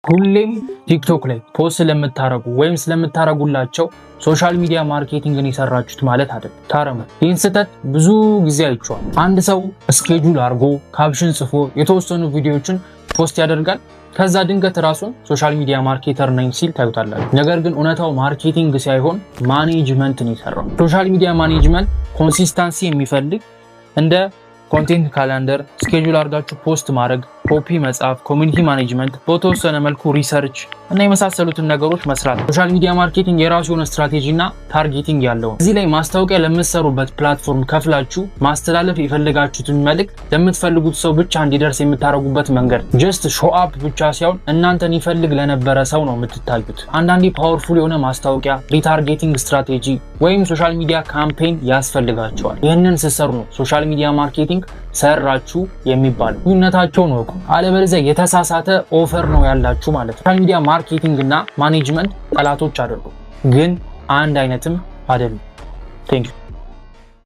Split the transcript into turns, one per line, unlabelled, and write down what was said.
ሁሌም ቲክቶክ ላይ post ስለምታረጉ ወይም ስለምታረጉላቸው social media marketing ን የሰራችሁት ማለት አይደለም። ታረሙ። ይህን ስህተት ብዙ ጊዜ አይቼዋለሁ። አንድ ሰው schedule አድርጎ፣ caption ጽፎ የተወሰኑ ቪዲዮዎችን post ያደርጋል። ከዛ ድንገት ራሱን social media marketer ነኝ ሲል ታዩታላችሁ። ነገር ግን እውነታው marketing ሳይሆን management ነው የሰራው። Social media management consistency የሚፈልግ፣ እንደ content calendar፣ schedule አድርጋችሁ post ማድረግ፣ copy መጻፍ፣ community management፣ በተወሰነ መልኩ research እና የመሳሰሉትን ነገሮች መስራት። Social media marketing የራሱ የሆነ ስትራቴጂ እና targeting ያለው፣ እዚህ ላይ ማስታወቂያ ለምትሰሩበት platform ከፍላችሁ ማስተላለፍ የፈለጋችሁትን መልእክት ለምትፈልጉት ሰው ብቻ እንዲደርስ የምታደርጉበት መንገድ። Just show up ብቻ ሳይሆን እናንተን ይፈልግ ለነበረ ሰው ነው የምትታዩት። አንዳንዴ powerful የሆነ ማስታወቂያ፣ retargeting strategy ወይም social media campaign ያስፈልጋቸዋል። ይህንን ስትሰሩ ነው social media marketing ሰራችሁ የሚባለው። ልዩነታቸውን እወቁ። አለበለዚያ የተሳሳተ offer ነው ያላችሁ ማለት ነው። Social media marketing እና management ጠላቶች አይደሉም፣ ግን አንድ አይነትም አይደሉም። Thank you.